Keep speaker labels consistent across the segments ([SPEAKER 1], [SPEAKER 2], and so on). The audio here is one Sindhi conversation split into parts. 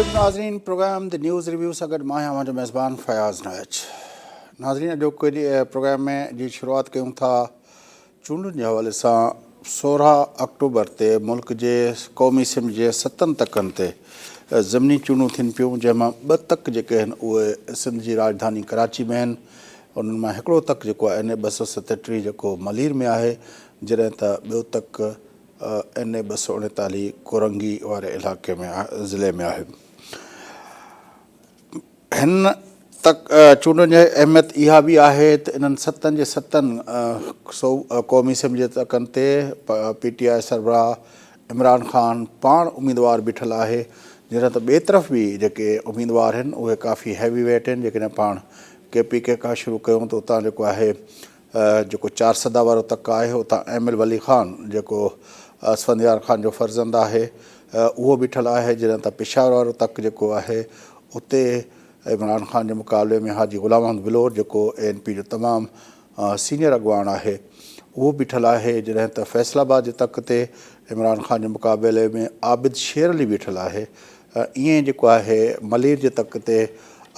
[SPEAKER 1] عليڪم ناظرين پروگرام the news review سان گڏ مان آهيان اوهان جو ميزبان فياض نائچ. ناظرين اڄوڪي پروگرام ۾ جي شروعات ڪيون ٿا چونڊن جي حوالي سان 16 آڪٽوبر تي ملڪ جي قومي اسيمبلي جي ستن تڪن تي ضمني چونڊون ٿين پيون جنهن مان ٻه تڪ جيڪي آهن اهي سنڌ جي راڄڌاني ڪراچي ۾ آهن انهن مان هڪڙو تڪ جيڪو آهي اين اي 237 جيڪو ملير ۾ آهي جڏهن ته ٻيو تڪ اين اي 239 ڪورنگي واري علائقي ۾ ضلعي ۾ آهي. هن تڪ چونڊن جي اهميت اها به آهي ته انهن ستن جي ستن سو قومي اسيمبلي جي تڪن تي پي ٽي آء سربراهه عمران خان پاڻ اميدوار بيٺل آهي جڏهن ته ٻئي طرف به جيڪي اميدوار آهن اهي ڪافي هيوي ويٽ آهن جيڪڏهن پاڻ ڪي پي ڪي کان شروع ڪيون ته اتان جيڪو آهي جيڪو چارسدا وارو تڪ آهي اتان ايمل ولي خان جيڪو اسفنديار خان جو فرزند آهي اهو بيٺل آهي جڏهن ته پشاور وارو تڪ جيڪو آهي اتي عمران خان جي مقابلي ۾ حاجي غلام احمد بلور جيڪو اي اين پي جو تمام سينئر اڳواڻ آهي اهو بيٺل آهي جڏهن ته فيصل آباد جي تڪ تي عمران خان جي مقابلي ۾ عابد شير علي بيٺل آهي ائين ئي جيڪو آهي ملير جي تڪ تي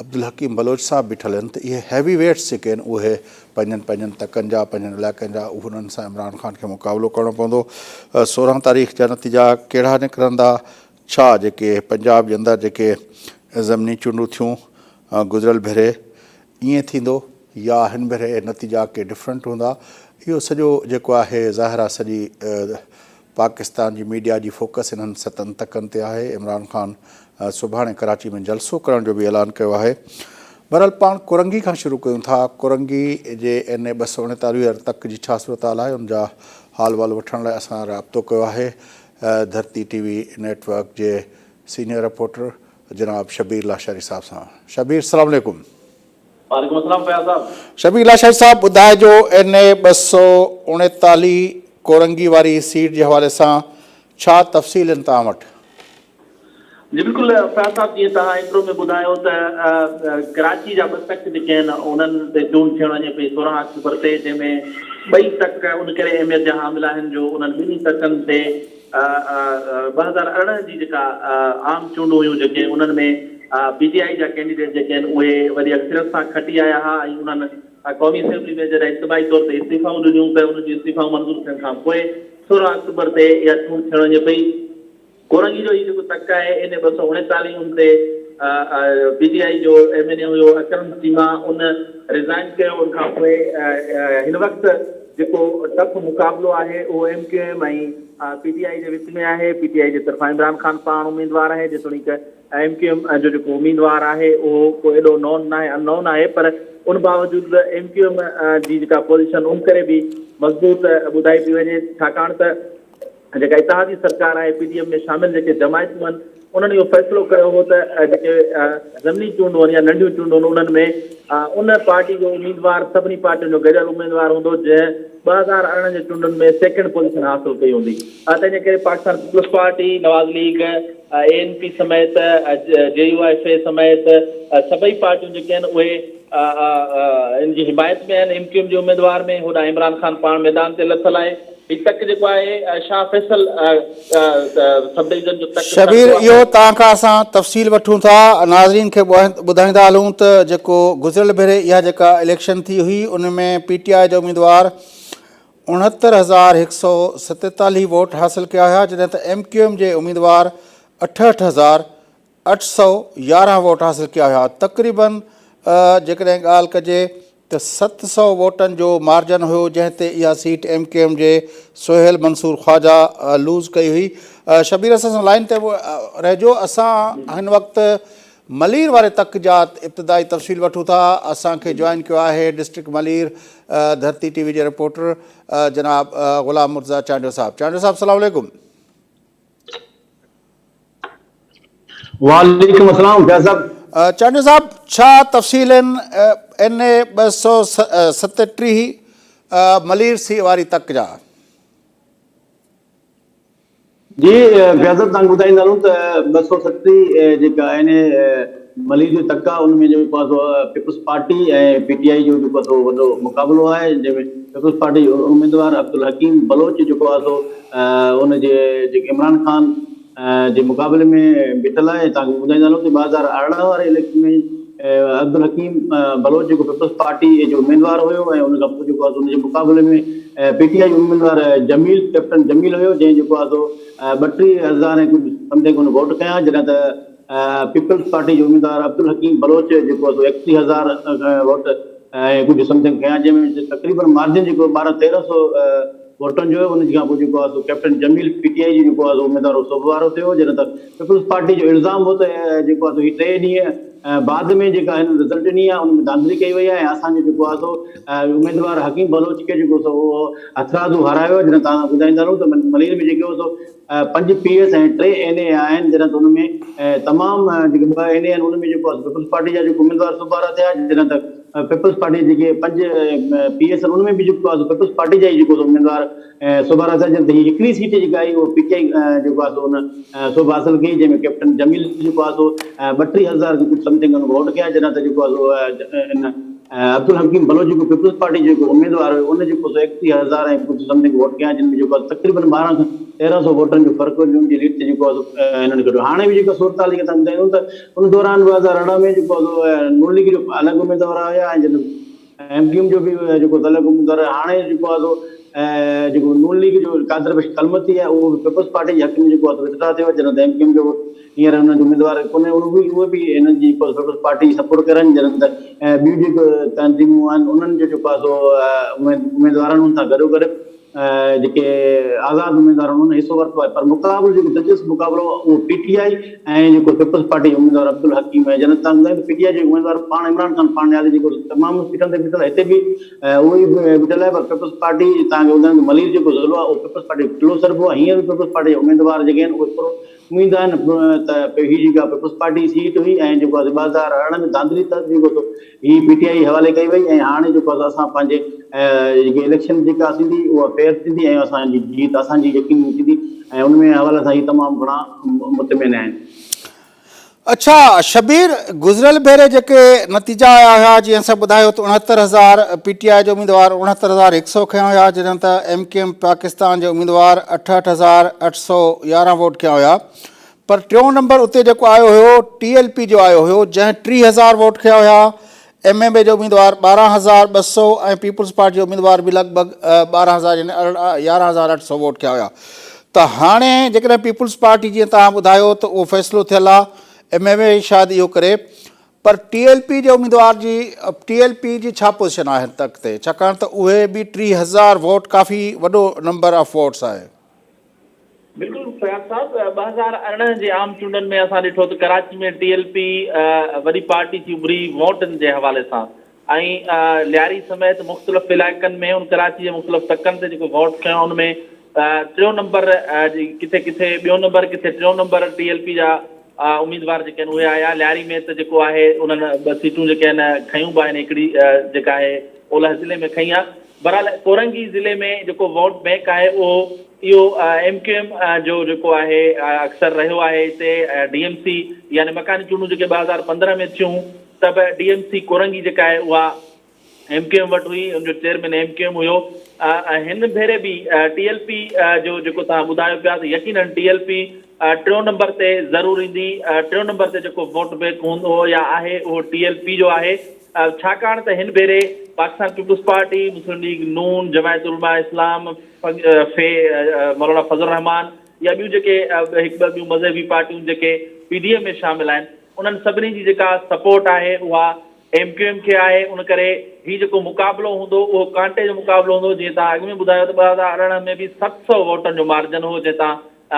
[SPEAKER 1] عبدالحڪيم بلوچ صاحب بيٺل آهن ته اهي هيوي ويٽس جيڪي آهن اهي پنهنجن پنهنجن تڪن جا پنهنجن علائقن جا انهن سان عمران خان کي مقابلو ڪرڻو پوندو. 16 تاريخ جا نتيجا ڪهڙا نڪرندا ڇا جيڪي پنجاب جي اندر جيڪي ضمني چونڊون ٿيون گذريل ڀيري ائين ٿيندو يا هن ڀيري نتيجا ڪي ڊفرنٽ هوندا اهو سڄو جيڪو آهي ظاهر آهي سڄي پاڪستان جي ميڊيا جي فوڪس انهن ستن تڪن تي آهي، عمران خان سڀاڻي ڪراچي ۾ جلسو ڪرڻ جو به اعلان ڪيو آهي. بهرحال پاڻ ڪورنگي کان شروع ڪيون ٿا، ڪورنگي جي اين اي 239 واري تڪ جي ڇا صورتحال آهي ان جا حال وال وٺڻ لاء اسان رابطو ڪيو آهي ڌرتي ٽي وي نيٽ ورڪ جي سينيئر رپورٽر جناب شبير لاشاري صاحب سان. شبير السلام عليڪم.
[SPEAKER 2] وعليڪم السلام فياض صاحب.
[SPEAKER 1] شبير لاشاري صاحب ٻڌائجو اين اي 239 ڪورنگي واري سيٽ جي حوالي سان ڇا تفصيل آهن توهان وٽ؟
[SPEAKER 2] جي بلڪل فياض صاحب جيئن توهان انٽرو ۾ ٻڌايو ته ڪراچي جا ٻه تڪ جيڪي آهن انهن تي چونڊ ٿيڻ وڃي پئي 16 آڪٽوبر تي جنهن ۾ ٻئي تڪ ان ڪري اهميت جا حامل آهن جو انهن ٻنهي تڪن تي 2018 جي جيڪا عام چونڊون هيون جيڪي انهن ۾ پي ٽي آء جا ڪينڊيڊيٽ جيڪي آهن اهي وڏي اڪثريت سان کٽي آيا ها ۽ انهن قومي اسيمبلي ۾ جڏهن اجتماعي طور تي استعيفائون ڏنيون ته انهن جون استعيفائون منظور ٿيڻ کان پوء 16 آڪٽوبر تي اها چونڊ ٿيڻ وڃي پئي. ڪورنگي جو هي جيڪو تڪ آهي اين اي 239 ان تي پي ٽي آء جو ايم اين اي هيو اڪرم چيما ان ريزائن ڪيو ان کان پوء هن وقت جيڪو ٽف مقابلو آهي اهو M Q M ۽ P T I جي وچ ۾ آهي، پي ٽي آء جي طرفان عمران خان پاڻ اميدوار آهي، جيتوڻيڪ ايم ڪيو ايم جو جيڪو اميدوار آهي اهو ڪو ايڏو نون ناهي ان نون آهي پر ان باوجود به ايم ڪيو ايم جي جيڪا پوزيشن ان ڪري به مضبوط ٻڌائي پئي وڃي ڇاڪاڻ ته جيڪا اتحادي سرڪار آهي پي ڊي ايم ۾ شامل جيڪي جماعتون آهن انهن اهو فيصلو ڪيو هو ته جيڪي ضمني چونڊون آهن يا ننڍيون چونڊون آهن انهن ۾ ان پارٽي جو اميدوار سڀني پارٽين جو گڏيل اميدوار هوندو جنهن 2018 جي چونڊن ۾ سيڪنڊ پوزيشن حاصل ڪئي هوندي تنهن جي ڪري Pakistan Peoples Party, Nawaz League, A N P سميت جي يو آء ايف سميت سڀئي پارٽيون جيڪي آهن اهي ان جي حمايت ۾ آهن ايم ڪيو ايم جي اميدوار ۾ هوڏانهن عمران خان پاڻ ميدان تي لٿل آهي. هي تڪ جيڪو آهي شاهه فيصل سب ڊويزن جو تڪ
[SPEAKER 1] شبير
[SPEAKER 2] سڏبو آهي.
[SPEAKER 1] اهو توهان کان اسان تفصيل وٺون ٿا ناظرين کي ٻڌائيندا هلون ته جيڪو گذريل ڀيري اها جيڪا اليڪشن ٿي هئي ان ۾ پي ٽي آء جا اميدوار 69147 ووٽ حاصل ڪيا هيا جڏهن ته ايم ڪيو ايم جي اميدوار 68811 ووٽ حاصل ڪيا هيا تقريبن جيڪڏهن ڳالهه ڪجي ته 700 ووٽن جو مارجن هيو جنهن تي اها سيٽ ايم ڪيو ايم جي سهيل منصور خواجه لوز ڪئي هئي. شبير اسان سان لائين تي رهجو اسان هن وقت ملير واري تڪ جا ابتدائي تفصيل وٺون ٿا اسان کي جوائن ڪيو آهي ڊسٽرڪٽ ملير ڌرتي ٽي وي جي رپورٽر جناب غلام مرتضيٰ چانڊيو صاحب چانڊيو صاحب السلام عليڪم.
[SPEAKER 3] وعليڪم السلام فياض صاحب.
[SPEAKER 1] چانڊيو صاحب ڇا تفصيل آهن اين اي 237 ملير سي واري تڪ جا.
[SPEAKER 3] جي فياض صاحب تهان کي ٻڌائيندا هلون ته 237 جيڪا اين اي ملير جو تڪ آهي ان ۾ جيڪو آهي سو پيپلز پارٽي ۽ پي ٽي آء جو جيڪو آهي سو وڏو مقابلو آهي جنهن ۾ پيپلز پارٽي جو اميدوار عبدالحڪيم بلوچ جيڪو آهي سو ان جي جيڪي عمران خان جي مقابلي ۾ بيٺل آهي ۽ توهان کي ٻڌائيندا هلون ته 2018 واري اليڪشن ۾ عبدالحڪيم بلوچ جيڪو پيپلز پارٽي جو اميدوار هيو ۽ ان کان پوء جيڪو آهي سو ان جي مقابلي ۾ پي ٽي آء جو اميدوار جميل ڪيپٽن جميل هيو جنهن جيڪو آهي سو 32 هزار ۽ ڪجهه سمٿنگ هن ووٽ کنيا جڏهن ته پيپلز پارٽي جو اميدوار عبدالحڪيم بلوچ جيڪو آهي سو 31 هزار ووٽ ۽ ڪجهه سمٿنگ کنيا جنهن ۾ تقريبن مارجن جيڪو ٻارهن تيرهن سو ووٽن جو ان کان پوء جيڪو آهي سو captain Jamil P T I جو جيڪو آهي سو اميدوار هو سوڀ وارو ٿيو جڏهن ته پيپلز پارٽي جو الزام هو ته جيڪو آهي سو هي ٽي ڏينهن بعد ۾ جيڪا هن رزلٽ ڏني آهي ان ۾ ڌانڌلي ڪئي وئي آهي ۽ اسان جو جيڪو آهي سو اميدوار حڪيم بلوچ کي جيڪو سو اهو هٿرادو هارايو آهي جڏهن توهان ٻڌائيندا هلون ته ملير ۾ جيڪي هو سو پنج پي ايس ۽ ٽي اين اي آهن جڏهن ته ان ۾ تمام جيڪي ٻه اين اي آهن ان ۾ جيڪو آهي پيپلز پارٽي جا جيڪو اميدوار سوڀ وارا ٿيا جڏهن ته پيپلز پارٽي جا جيڪي پنج پي ايس آهن ان ۾ به جيڪو آهي سو پيپلز پارٽي جا ئي جيڪو سو اميدوار سوڀ وارا ٿيا جڏهن ته هي هڪڙي سيٽ جيڪا آئي اهو پي ٽي آء جيڪو آهي سو ان سوڀ حاصل ڪئي جنهن ۾ ڪيپٽن جميل جيڪو آهي سو 32 هزار ڪجهه سمٿنگ ان ووٽ ڪيا جڏهن ته جيڪو آهي سو ان عبدالحڪيم بلوچ جيڪو پيپلز پارٽي جو جيڪو اميدوار هيو ان جيڪو سو 31 هزار ۽ ڪجهه سمٿنگ ووٽ ڪيا جن ۾ جيڪو آهي تقريبن 12 کان 13 سو ووٽن جو فرق هو جن جي ليڊ تي جيڪو آهي سو هنن ڪڍيو هاڻي به جيڪا صورتحال جيڪا تهان ٻڌايون ته ان دوران 2018 ۾ جيڪو آهي سو نون ليگ جو الڳ اميدوار آيا ۽ جن ايم ڪيو ايم جو به جيڪو الڳ اميدوار آهي هاڻي جيڪو آهي سو جيڪو نون ليگ جو قادر بخش ڪلمتي آهي اهو به پيپلز پارٽي جي حق ۾ جيڪو آهي سو وٿڊرا ٿيو آهي جڏهن ته ايم ڪيو ايم جو هينئر انهن جو اميدوار ڪونهي اهو به اهي به هنن جي پيپلز پارٽي سپورٽ ڪرن جڏهن ته ٻيون جيڪو تنظيمون آهن انهن جو جيڪو آهي سو اميدوارن سان گڏو گڏ جيڪي آزاد اميدوار آهن انهن حصو ورتو آهي پر مقابلو جيڪو دلچسپ مقابلو اهو پي ٽي آء ۽ جيڪو پيپلز پارٽي جو اميدوار عبدالحڪيم ۽ جنت تان ٻڌايو ته پي ٽي آء جو اميدوار پاڻ عمران خان پاڻ نيازي جيڪو تمام سيٽن تي بيٺل آهي هتي به اهو ئي بيٺل آهي پر پيپلز پارٽي تان کي ٻڌايو ته ملير جيڪو ضلعو آهي اهو پيپلز پارٽي جو قلعو سڏبو آهي هينئر به پيپلز پارٽي جا اميدوار جيڪي آهن اهي پورو اميد آهي ته هي جيڪا پيپلز پارٽي جي سيٽ هئي ۽ جيڪو آهي 2018 ۾ ڌانڌلي تحت جيڪو سو هي پي ٽي آء جي حوالي ڪئي وئي ۽ هاڻي جيڪو آهي اسان پنهنجي جيڪي اليڪشن جيڪا ٿيندي اها فيئر ٿيندي ۽ اسان جي جيت اسان جي يقيني ٿيندي ۽ ان ۾ حوالي سان هي تمام گهڻا مطمئن آهن.
[SPEAKER 1] اڇا شبير گذريل ڀيري جيڪي نتيجا آيا هيا جيئن اسان ٻڌايو ته 69 هزار پي ٽي آء جو اميدوار 69100 کنيا هيا جڏهن ته ايم ڪيو ايم پاڪستان جي اميدوار 68811 ووٽ کنيا هيا پر ٽيون نمبر اتي جيڪو آيو هيو ٽي ايل پي جو آيو هيو جنهن 3000 ووٽ کنيا هيا ايم ايم اي جو اميدوار 12200 ۽ پيپلز پارٽي جو اميدوار به لڳ ڀڳ 12000 يعني 11800 ووٽ ٿيا هيا ته هاڻي جيڪڏهن پيپلز پارٽي جيئن توهان ٻڌايو ته اهو فيصلو ٿيل آهي ايم ايم اي شايد اهو ڪري پر ٽي ايل پي جي اميدوار جي ٽي ايل پي جي ڇا پوزيشن آهي هن تڪ تي ڇاڪاڻ ته اهي به 3000 ووٽ ڪافي وڏو نمبر آف ووٽس آهي.
[SPEAKER 2] بلڪل فياض صاحب 2018 جي عام چونڊن ۾ اسان ڏٺو ته ڪراچي ۾ ٽي ايل پي وڏي پارٽي ٿي اڀري ووٽن جي حوالي سان ۽ لياري سميت مختلف علائقن ۾ ان ڪراچي جي مختلف تڪن تي جيڪو ووٽ کنيو ان ۾ ٽيون نمبر ڪٿي ڪٿي ٻيو نمبر ڪٿي ٽيون نمبر ٽي ايل پي جا اميدوار جيڪي آهن اهي آيا لياري ۾ ته جيڪو آهي انهن ٻه سيٽون جيڪي آهن کنيون به آهن هڪڙي جيڪا آهي اولهه ضلعي ۾ کنئي آهي بهرحال ڪورنگي ضلعي ۾ جيڪو ووٽ بئنڪ آهي اهو اهو ايم ڪيو ايم جو جيڪو آهي اڪثر رهيو آهي هتي ڊي ايم سي يعني مڪاني چونڊون جيڪي 2015 ۾ ٿيون ته به ڊي ايم سي ڪورنگي جيڪا آهي اها ايم ڪيو ايم وٽ هئي ان جو چيئرمين ايم ڪيو ايم هيو ۽ هن ڀيري به ٽي ايل پي جو جيڪو توهان ٻڌايو پيا ته يقينن ٽي ايل پي ٽيون نمبر تي ضرور ايندي ٽيون نمبر تي جيڪو ووٽ بئنڪ هوندو يا آهي اهو ٽي ايل پي جو آهي ڇاڪاڻ ته هن ڀيري پاڪستان پيپلز پارٽي، مسلم ليگ نون، جماعت علماء اسلام، في، مولانا فضل الرحمان يا ٻيون جيڪي هڪ ٻه ٻيون مذهبي پارٽيون جيڪي پي ڊي ايم ۾ شامل آهن انهن سڀني جي جيڪا سپورٽ آهي اها ايم ڪيو ايم کي آهي ان ڪري هي جيڪو مقابلو هوندو اهو ڪانٽي جو مقابلو هوندو جيئن توهان اڳ ۾ ٻڌايو ته 2018 ۾ به 700 ووٽن جو مارجن هو جنهن تان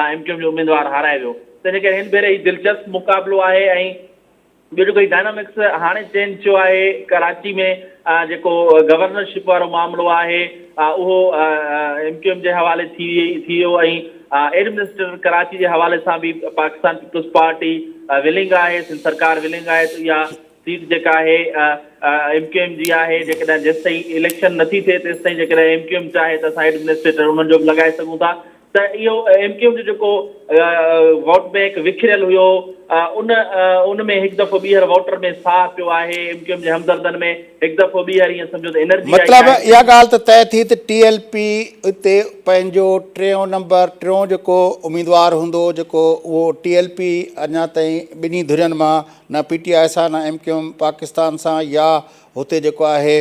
[SPEAKER 2] ايم ڪيو ايم جو اميدوار هارائي ويو تنهنجي ڪري هن ڀيري هي دلچسپ مقابلو آهي ۽ ٻيو جيڪو هي ڊائنامڪس هاڻي چينج ٿيو آهي ڪراچي ۾ جيڪو گورنر شپ وارو معاملو آهي اهو ايم ڪيو ايم جي حوالي ٿي ٿي ويو ۽ ايڊمنسٽريٽر ڪراچي جي حوالي سان به پاڪستان پيپلز پارٽي ولنگ آهي سنڌ سرڪار ولنگ آهي ته اها سيٽ جيڪا آهي ايم ڪيو ايم جي آهي جيڪڏهن جيستائين اليڪشن نٿي ٿئي تيستائين جيڪڏهن ايم ڪيو ايم چاهي ته اسان ايڊمنسٽريٽر انهن جو به لڳائي سگهون ٿا. ته اهو ايم ڪيو ايم جو جيڪو ووٽ بينڪ وکريل هيو ان ان ۾ هڪ دفعو ٻيهر ووٽر ۾ ساهه پيو آهي، ايم ڪيو ايم جي همدردن ۾ هڪ دفعو ٻيهر ائين سمجهو ته انرجي آئي
[SPEAKER 1] مطلب
[SPEAKER 2] آهي.
[SPEAKER 1] اها ڳالهه ته طئي ٿي ته ٽي ايل پي اتي پنهنجو ٽيون نمبر ٽيون جيڪو اميدوار هوندو جيڪو اهو ٽي ايل پي اڃا تائين ٻنهي ڌرين مان نه پي ٽي آء سان نه ايم ڪيو ايم پاڪستان سان يا هتي جيڪو آهي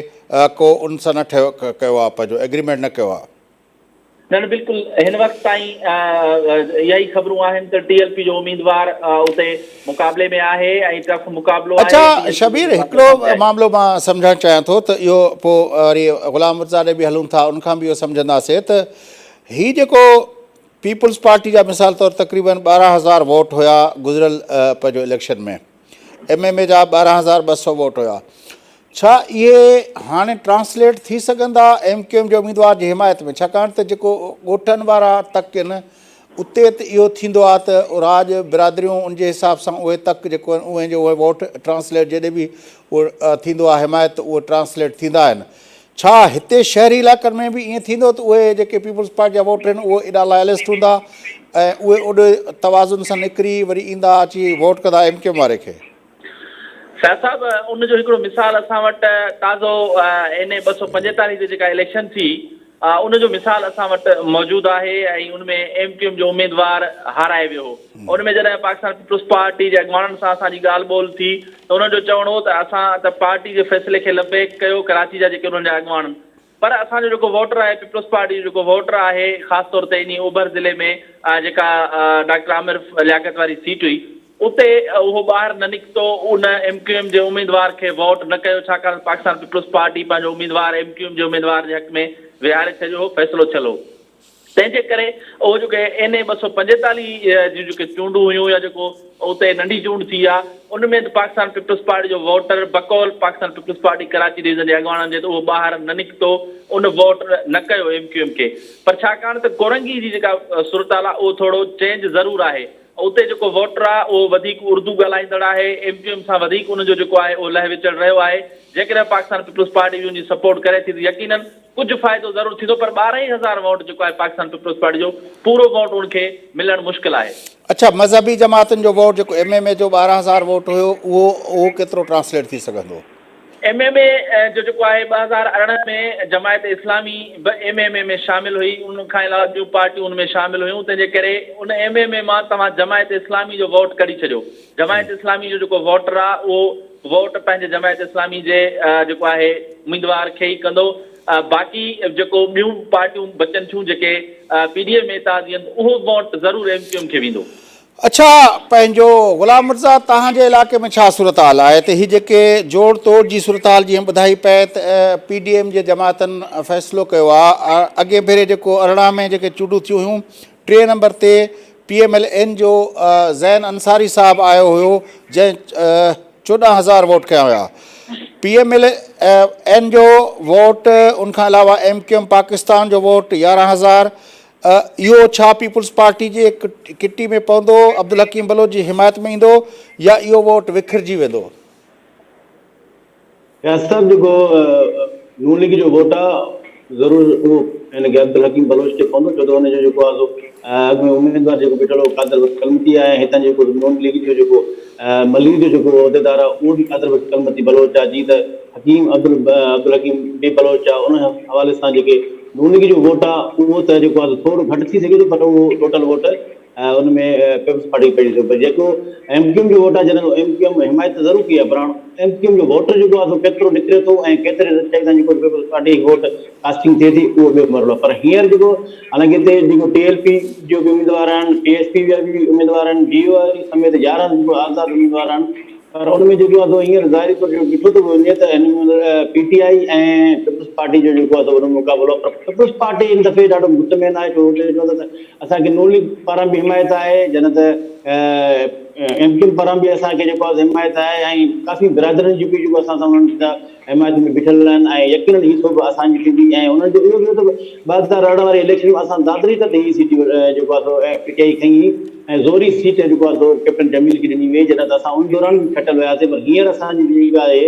[SPEAKER 1] ڪو ان سان نه ٺهيو ڪيو آهي پنهنجو ايگريمينٽ نه ڪيو آهي.
[SPEAKER 2] نه نه بلڪل هن وقت تائين اها ئي خبرون آهن ته ٽي ايل پي جو اميدوار اتي مقابلي ۾ آهي ۽ ٽف مقابلو آهي.
[SPEAKER 1] اڇا شبير هڪڙو معاملو مان سمجهڻ چاهيان ٿو ته اهو پوء وري غلام مرتضيٰ ڏي به هلون ٿا ان کان به اهو سمجهنداسي ته هي جيڪو پيپلز پارٽي جا مثال طور تقريبن 12000 ووٽ هيا گذريل پنهنجو اليڪشن ۾ ايم ايم اي جا 12200 ووٽ هيا ڇا اهي هاڻي ٽرانسليٽ ٿي سگهندا ايم ڪيو ايم جي اميدوار جي حمايت ۾ ڇاڪاڻ ته جيڪو ڳوٺن وارا تڪ آهن اتي ته اهو ٿيندو آهي ته راڄ برادريون ان جي حساب سان اهي تڪ جيڪو آهن اهي جو اهي ووٽ ٽرانسليٽ جيڏي به اهو ٿيندو آهي حمايت ته اهو ٽرانسليٽ ٿيندا آهن ڇا هتي شهري علائقن ۾ به ائين ٿيندو ته اهي جيڪي پيپلز پارٽي جا ووٽ آهن اهي ايڏا لائلسٽ هوندا ۽ اهي اوڏي توازن سان نڪري وري ايندا اچي ووٽ ڪندا ايم ڪيو ايم واري کي.
[SPEAKER 2] شاهه صاحب ان جو هڪڙو مثال اسان وٽ تازو اين اي 245 تي جيڪا اليڪشن ٿي ان جو مثال اسان وٽ موجود آهي ۽ ان ۾ ايم ڪيو ايم جو اميدوار هارائي ويو هو ان ۾ جڏهن پاڪستان پيپلز پارٽي جي اڳواڻن سان اسان جي ڳالهه ٻولهه ٿي ته انهن جو چوڻ هو ته اسان ته پارٽي جي فيصلي کي لبيڪ ڪيو ڪراچي جا جيڪي انهن جا اڳواڻ پر اسان جو جيڪو ووٽر آهي پيپلز پارٽي جو جيڪو ووٽر آهي خاص طور تي انهي اوڀر ضلعي ۾ جيڪا ڊاڪٽر عامر لياقت واري سيٽ هئي اتي اهو ٻاهر نه نڪتو ان ايم ڪيو ايم جي اميدوار کي ووٽ نه ڪيو ڇاڪاڻ ته پاڪستان پيپلز پارٽي پنهنجو اميدوار ايم ڪيو ايم جي اميدوار جي حق ۾ ويهاري ڇڏيو هو فيصلو ٿيل هو. تنهن جي ڪري اهو جيڪي اين اي 245 جون جيڪي چونڊون هيون يا جيڪو اتي ننڍي چونڊ ٿي آ ان ۾ ته پاڪستان پيپلز پارٽي جو ووٽر بقول Pakistan peoples party Karachi division جي اڳواڻن جي ته اهو ٻاهر نه نڪتو ان ووٽ نه ڪيو ايم ڪيو ايم کي پر ڇاڪاڻ ته ڪورنگي جي جيڪا صورتحال آ اهو ٿورو چينج ضرور آهي اتي جيڪو ووٽر آ اهو وڌيڪ اردو ڳالهائيندڙ آهي ايم ڪيو ايم سان وڌيڪ ان جو جيڪو آهي اهو لهه وچڙ رهيو آهي جيڪڏهن پاڪستان پيپلز پارٽي به ان جي سپورٽ ڪري ٿي ته يقينن ڪجهه فائدو ضرور ٿيندو پر 12 ئي هزار ووٽ جيڪو آهي پاڪستان پيپلز پارٽي جو پورو ووٽ ان کي ملڻ مشڪل آهي.
[SPEAKER 1] اڇا مذهبي جماعتن جو ووٽ جيڪو ايم ايم اي جو 12 هزار ووٽ هيو اهو اهو ڪيترو ٽرانسليٽ ٿي سگهندو؟
[SPEAKER 2] ايم ايم اي جو جيڪو آهي 2018 ۾ جماعت اسلامي به ايم ايم اي ۾ شامل هئي ان کان علاوه ٻيون پارٽيون ان ۾ شامل هيون تنهن جي ڪري ان ايم ايم اي مان توهان جماعت اسلامي جو ووٽ ڪڍي ڇڏيو جماعت اسلامي جو جيڪو ووٽر آ اهو ووٽ پنهنجي جماعت اسلامي جي جيڪو آهي اميدوار کي ئي ڪندو باقي جيڪو ٻيون پارٽيون بچن ٿيون جيڪي پي ڊي ايم ۾ اتحادي آهن اهو ووٽ ضرور ايم ڪيو ايم کي ويندو.
[SPEAKER 1] اڇا پنهنجو غلام مرتضيٰ توهان جي علائقي ۾ ڇا صورتحال آهي ته هي جيڪي جوڙ توڙ جي صورتحال جيئن ٻڌائي پئي ته پي ڊي ايم جي جماعتن فيصلو ڪيو آ اڳين ڀيري جيڪو 18 ۾ جيڪي چونڊون ٿيون هيون ٽئين نمبر تي پي ايم ايل اين جو زين انصاري صاحب آيو هيو جنهن 14 هزار ووٽ کنيا هيا پي ايم ايل اين جو ووٽ ان کان علاوه ايم ڪيو ايم پاڪستان جو ووٽ 11 هزار اهو ڇا پيپلز پارٽي جي ڪٽي ۾ پوندو عبدالحڪيم بلوچ جي حمايت ۾ ايندو يا اهو ووٽ وکرجي ويندو؟
[SPEAKER 3] رياض صاحب جيڪو نون ليگ جو ووٽ آ ضرور اهو هن کي عبدالحڪيم بلوچ کي پوندو ڇو ته ان جو جيڪو آ سو اڳ ۾ اميدوار جيڪو بيٺل هو قادر بخش ڪلمتي آ ۽ هتان جيڪو نون ليگ جو جيڪو ملير جو جيڪو عهديدار آ اهو به قادر بخش ڪلمتي بلوچ آ جيئن ته حڪيم عبدالحڪيم به بلوچ آ ان حوالي سان جيڪي نون ليگ جو ووٽ آ اهو ته جيڪو آ سو ٿورو گهٽ ٿي سگهي ٿو پر اهو ٽوٽل ووٽ ۽ ان ۾ پيپلز پارٽي کي پئجي ٿو پر جيڪو ايم ڪيو ايم جو ووٽ آهي جڏهن ايم ڪيو ايم حمايت ته ضرور ڪئي آهي پر هاڻ ايم ڪيو ايم جو ووٽر جيڪو آهي سو ڪيترو نڪري ٿو ۽ ڪيتري سچائي سان جيڪو پيپلز پارٽي کي ووٽ ڪاسٽنگ ٿئي ٿي اهو ٻيو مرحلو آهي پر هينئر جيڪو حالانڪه هتي جيڪو ٽي ايل پي جو به اميدوار آهن پي ايس پي جا به اميدوار آهن ڊي او آر سميت 11 جيڪو آزاد اميدوار آهن پر ان ۾ جيڪو آهي سو هينئر ظاهري طور جيڪو ڏٺو ٿو وڃي ته هن ۾ P T I ۽ peoples party جو جيڪو آهي سو وڏو مقابلو آهي پر پيپلز پارٽي هن دفعي ڏاڍو مطمئن آهي ڇو ته چون ٿا ته اسان کي نون ليگ پاران به حمايت آهي جڏهن ته ايم ڪيو ايم پاران به اسان کي جيڪو آهي حمايت آهي ۽ ڪافي برادرين جون به جيڪو اسان سان انهن جا حمايت ۾ بيٺل آهن ۽ يقينن هي سوڀ اسان جي ٿيندي ۽ انهن جو اهو به هو ته 2018 واري اليڪشن ۾ اسان دادري تت هي سيٽ جيڪو آهي سو پي ٽي آئي کنئي هئي ۽ زوري سيٽ جيڪو آهي سو ڪيپٽن جميل کي ڏني وئي جڏهن ته اسان ان دوران به کٽل هياسين پر هينئر اسان جي جيڪا آهي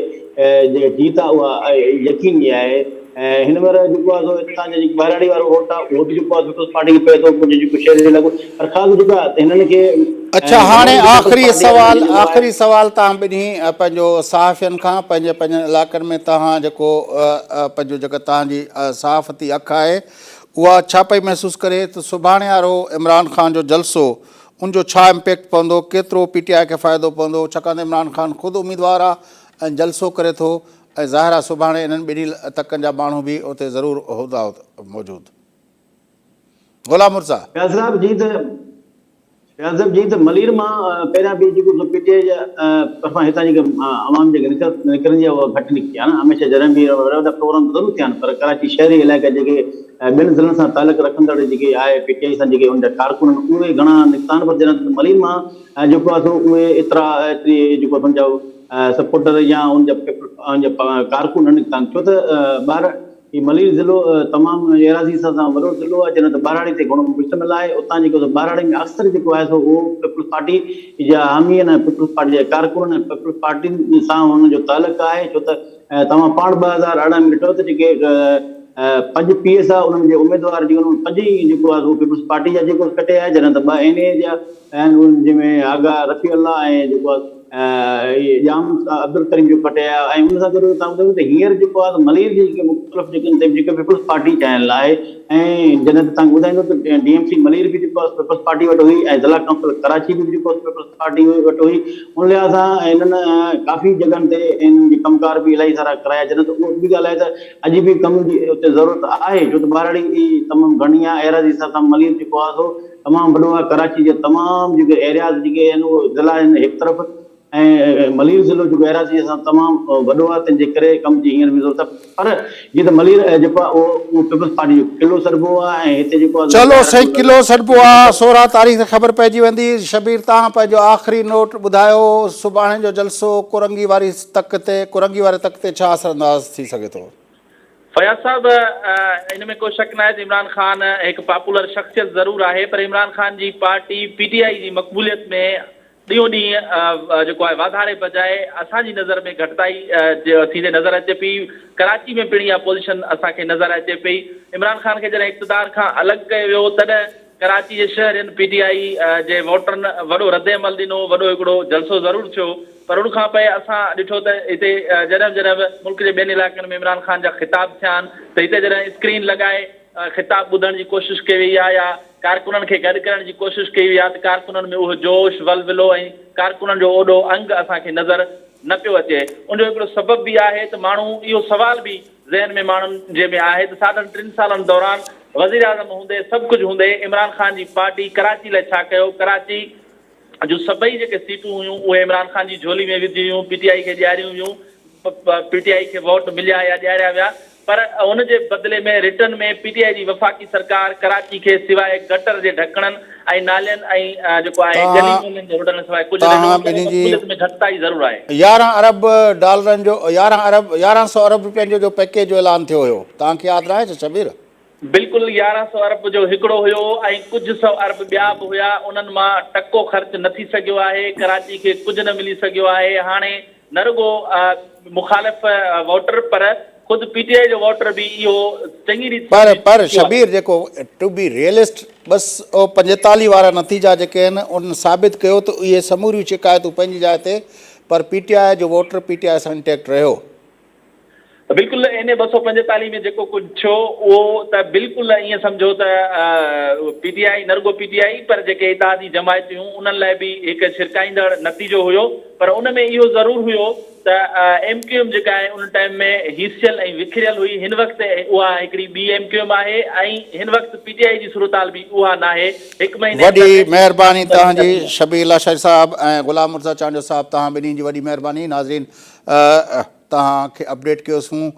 [SPEAKER 3] جيڪا جيت آهي اها يقيني آهي. ۽ هن مهل جيڪو آهي سو هتان جا جيڪي ٻهراڙي وارو ووٽ آهي اهو به جيڪو آهي پيپلز پارٽي کي پئي ٿو ڪجهه جيڪو شهري علائقو پر خاص جيڪو آهي ته هنن کي
[SPEAKER 1] اڇا هاڻي آخري سوال آخري سوال توهان ٻنهي پنهنجو صحافين کان پنهنجي پنهنجن علائقن ۾ توهان جيڪو پنهنجو جيڪا توهان جي صحافتي اک آهي اها ڇا پئي محسوس ڪري ته سڀاڻي وارو عمران خان جو جلسو ان جو ڇا امپيڪٽ پوندو ڪيترو پي ٽي آء کي فائدو پوندو ڇاڪاڻ ته عمران خان خود اميدوار آهي ۽ جلسو ڪري ٿو ۽ ظاهر آهي سڀاڻي انهن ٻنهي تڪن جا ماڻهو به اتي ضرور هوندا موجود. غلام مرتضيٰ.
[SPEAKER 3] فياض صاحب جيئن ته فياض صاحب جيئن ته ملير مان پهريان به جيڪو سو پي ٽي آء جا طرفان هتان جيڪي عوام جيڪي نڪرندي آهي اها گهٽ نڪتي آهي نه هميشه جڏهن به وڏا وڏا پروگرام ضرور ٿيا آهن پر ڪراچي شهري علائقا جيڪي ٻين ضلعن سان تعلق رکندڙ جيڪي آهي پي ٽي آء سان جيڪي ان جا ڪارڪن آهن اهي گهڻا نڪتا آهن پر جڏهن ملير مان جيڪو آهي سو اهي ايترا ايتري جيڪو سمجهو سپورٽر يا ان جا ان جا ڪارڪن نه نڪتا آهن ڇو ته ٻاهر هي ملير ضلعو تمام ايراضي سان وڏو ضلعو آهي جڏهن ته ٻهراڙي تي گهڻو مشتمل آهي اتان جيڪو سو ٻهراڙي ۾ اڪثر جيڪو آهي سو اهو پيپلز پارٽي جا حامي آهن ۽ پيپلز پارٽي جا ڪارڪن آهن ۽ پيپلز پارٽي سان انهن جو تعلق آهي ڇو ته توهان پاڻ 2018 ۾ ڏٺو ته جيڪي پنج پي ايس آ انهن جي اميدوار جيڪو انهن پنج ئي جيڪو آهي سو پيپلز پارٽي جا جيڪو ڪٽي آيا جڏهن ته ٻه اين اي جا آهن انهن جنهن ۾ آغا رفيع الله ۽ جيڪو آهي ڄام عبدالڪريم جو کٽي آيا ۽ ان سان گڏ توهان ٻڌايو ته هينئر جيڪو آهي ته ملير جي جيڪي مختلف جيڪي آهن جيڪي پيپلز پارٽي چاهيل آهي ۽ جڏهن ته توهان کي ٻڌائيندو ته ڊي ايم سي ملير به جيڪو آهي پيپلز پارٽي وٽ هئي ۽ ضلع ڪائونسل ڪراچي به جيڪو آهي پيپلز پارٽي وٽ هئي ان لحاظ سان هنن ڪافي جڳهن تي هنن جي ڪم ڪار به الاهي سارا ڪرايا جڏهن ته اها ٻي ڳالهه آهي ته اڄ به ڪم جي اتي ضرورت آهي ڇو ته ٻهراڙي تمام گهڻي آهي ايراضي حساب سان ملير جيڪو آهي سو تمام وڏو آهي ڪراچي جي تمام جيڪي ايرياز جيڪي آهن اهي ضلع آهن هڪ طرف ۽ ملير ضلعو جيڪو ايراضي سان تمام وڏو آهي تنهن جي ڪري ڪم جي هينئر به ضرورت آهي پر جيئن ته ملير جيڪو آهي اهو پيپلز پارٽي جو قلعو سڏبو آهي ۽ هتي جيڪو آهي
[SPEAKER 1] چلو سائين قلعو سڏبو آهي 16 تاريخ تي خبر پئجي ويندي شبير توهان پنهنجو آخري نوٽ ٻڌايو سڀاڻي جو جلسو ڪورنگي واري تڪ تي ڪورنگي واري تڪ تي ڇا اثر انداز ٿي سگهي ٿو.
[SPEAKER 2] فياض صاحب ان ۾ ڪو شڪ ناهي ته عمران خان هڪ پاپولر شخصيت ضرور آهي پر عمران خان جي پارٽي پي ٽي آء جي مقبوليت ۾ ڏينهون ڏينهن جيڪو آهي واڌاري بجاء اسان جي نظر ۾ گهٽتائي ٿيندي نظر اچي پئي ڪراچي ۾ پڻ اها پوزيشن اسان کي نظر اچي پئي عمران خان کي جڏهن اقتدار کان الڳ ڪيو ويو تڏهن ڪراچي جي شهرين پي ٽي آء جي ووٽرن وڏو ردعمل ڏنو، وڏو هڪڙو جلسو ضرور ٿيو پر ان کان پوء اسان ڏٺو ته هتي جڏهن به جڏهن به ملڪ جي ٻين علائقن ۾ عمران خان جا خطاب ٿيا آهن ته هتي جڏهن اسڪرين لڳائي خطاب ٻڌڻ جي ڪوشش ڪئي وئي آهي يا ڪارڪنن کي گڏ ڪرڻ جي ڪوشش ڪئي وئي آهي ته ڪارڪنن ۾ اهو جوش، ولولو ۽ ڪارڪنن جو اوڏو انگ اسان کي نظر نه پيو اچي. ان جو هڪڙو سبب به آهي ته ماڻهو اهو سوال به ذهن ۾ ماڻهن جي ۾ آهي ته ساڍن ٽن سالن دوران وزيراعظم هوندي سڀ ڪجهه هوندي عمران خان جي پارٽي ڪراچي لاء ڇا ڪيو، ڪراچي جون سڀئي جيڪي سيٽون هيون اهي عمران خان جي جهولي ۾ وڌيون ويون، پي ٽي آء کي ڏياريون ويون، پي ٽي آء کي ووٽ مليا يا ڏياريا ويا پر ان جي بدلي ۾ رٽن ۾ پي ٽي آء جي وفاقي سرڪار ڪراچي کي سواء گٽر جي ڍڪڻن ۽ نالين ۽ جيڪو آهي گلي مولين جي روڊن سواء ڪجهه نه ڏنو
[SPEAKER 1] توهان
[SPEAKER 2] ان ڪري
[SPEAKER 1] ٻنهي جي
[SPEAKER 2] مقبوليت ۾ گهٽتائي ضرور آهي.
[SPEAKER 1] 11 ارب ڊالرن جو 11 ارب 11 سئو ارب روپين جو جو پيڪيج جو اعلان ٿيو هيو توهان کي ياد ناهي ڇا شبير؟
[SPEAKER 2] بلڪل 11 سئو ارب جو هڪڙو هيو ۽ ڪجهه سئو ارب ٻيا به هيا انهن مان ٽڪو خرچ نه ٿي سگهيو آهي ڪراچي کي ڪجهه نه ملي سگهيو آهي هاڻي نه رڳو مخالف ووٽر پر خود پي ٽي آء جو ووٽر به اهو چڱي ريت
[SPEAKER 1] پر
[SPEAKER 2] سمجهي
[SPEAKER 1] پر
[SPEAKER 2] چڪو آهي.
[SPEAKER 1] شبير جيڪو ٽو بي ريئلسٽ 245 وارا نتيجا جيڪي آهن انهن ثابت ڪيو ته اهي سموريون شڪايتون پنهنجي جاء تي پر پي ٽي آء جو ووٽر پي ٽي آء سان انٽيڪٽ رهيو.
[SPEAKER 2] بلڪل اين اي 245 ۾ جيڪو ڪجهه ٿيو اهو ته بلڪل ائين سمجهو ته پي ٽي آء نه رڳو پي ٽي آء پر جيڪي اتحادي جماعتون هيون انهن لاء به هڪ ڇرڪائيندڙ نتيجو هيو پر ان ۾ اهو ضرور هيو ته ايم ڪيو ايم جيڪا آهي ان ٽائيم ۾ هيسيل ۽ وکريل هئي هن وقت اها هڪڙي ٻي ايم ڪيو ايم آهي ۽ هن وقت پي ٽي آء جي صورتحال به اها ناهي هڪ مهيني
[SPEAKER 1] وڏي
[SPEAKER 2] اندر ۾
[SPEAKER 1] مهرباني توهان
[SPEAKER 2] تبديل
[SPEAKER 1] جي
[SPEAKER 2] ٿي ويندي.
[SPEAKER 1] شبير لاشاري صاحب ۽ غلام مرتضيٰ چانڊيو صاحب توهان ٻنهي جي وڏي مهرباني ناظرين توهان کي اپڊيٽ ڪيوسون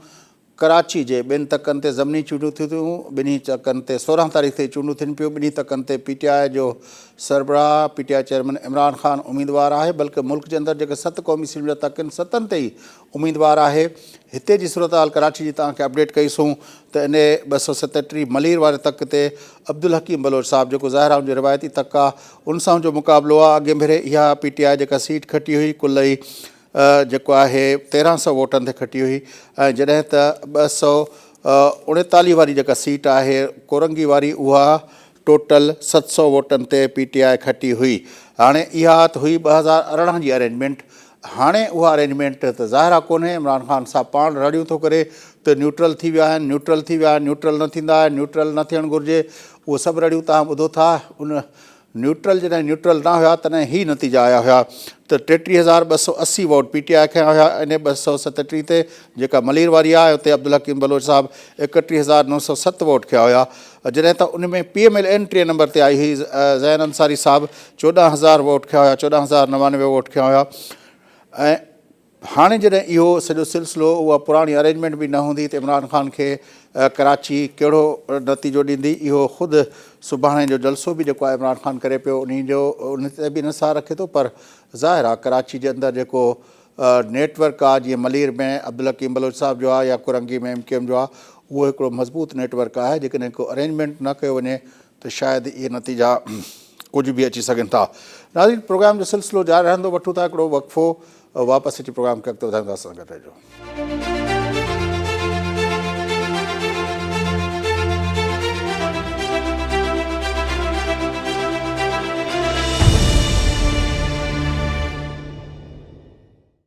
[SPEAKER 1] ڪراچي جي ٻن تڪن تي ضمني چونڊون ٿيون ٿيون ٻنهي تڪن تي 16 تاريخ تي چونڊون ٿين پيون ٻنهي تڪن تي پي ٽي آء جو سربراهه P T I chairman Imran Khan اميدوار آهي بلڪه ملڪ جي اندر جيڪي ست قومي اسيمبلي جا تڪ آهن ستن تي ئي اميدوار آهي هتي جي صورتحال ڪراچي جي توهان کي اپڊيٽ ڪئي سون ته ان 237 ملير واري تڪ تي عبدالحڪيم بلوچ صاحب جيڪو ظاهر آهي ان جو روايتي تڪ آهي ان سان ان جو مقابلو آهي اڳين ڀيري اها پي ٽي آء جيڪا سيٽ کٽي هئي ڪل ئي جيڪو آهي 1300 ووٽن تي کٽي هئي ۽ جڏهن ته اڻيتاليهه واري جيڪا سيٽ آهي ڪورنگي واري اها ٽوٽل 700 ووٽن تي پي ٽي آء کٽي هئي. هاڻي اها ته هئي 2018 جي ارينجمينٽ هاڻي اها ارينجمينٽ ته ظاهر آ ڪونهي، عمران خان صاحب پاڻ رڙيون ٿو ڪري ته نيوٽرل ٿي ويا آهن، نيوٽرل ٿي ويا آهن، نيوٽرل نه ٿيندا آهن، نيوٽرل نه ٿيڻ گهرجي، اهي سڀ رڙيون توهان ٻڌو ٿا، ان نيوٽرل جڏهن نيوٽرل نه هيا تڏهن هي نتيجا آيا هيا ته 33,280 ووٽ پي ٽي آء کنيا هيا ان 237 تي جيڪا ملير واري آهي اتي عبدالحڪيم بلوچ صاحب 31,907 ووٽ کنيا هيا جڏهن ته ان ۾ پي ايم ايل اين ٽئين نمبر تي آئي هئي زين انصاري صاحب 14,000 ووٽ کنيا هيا 14,099 ووٽ کنيا هيا ۽ هاڻي جڏهن اهو سڄو سلسلو اها پراڻي ارينجمينٽ به نه هوندي ته عمران خان کي ڪراچي ڪهڙو نتيجو ڏيندي اهو خود سڀاڻي جو جلسو به جيڪو آهي عمران خان ڪري پيو انهي جو ان تي به انحصار رکي ٿو پر ظاهر آهي ڪراچي جي اندر جيڪو نيٽ ورڪ آهي جيئن ملير ۾ عبدالحڪيم بلوچ صاحب جو آهي يا ڪرنگي ۾ ايم ڪيو ايم جو آهي اهو هڪڙو مضبوط نيٽ ورڪ آهي جيڪڏهن ڪو ارينجمينٽ نه ڪيو وڃي ته شايد اهي نتيجا ڪجهه به اچي سگهن ٿا. ناظرين پروگرام جو سلسلو جاري رهندو وٺون ٿا هڪڙو وقفو واپس اچي پروگرام کي اڳتي وڌائينداسين گڏ رهجو.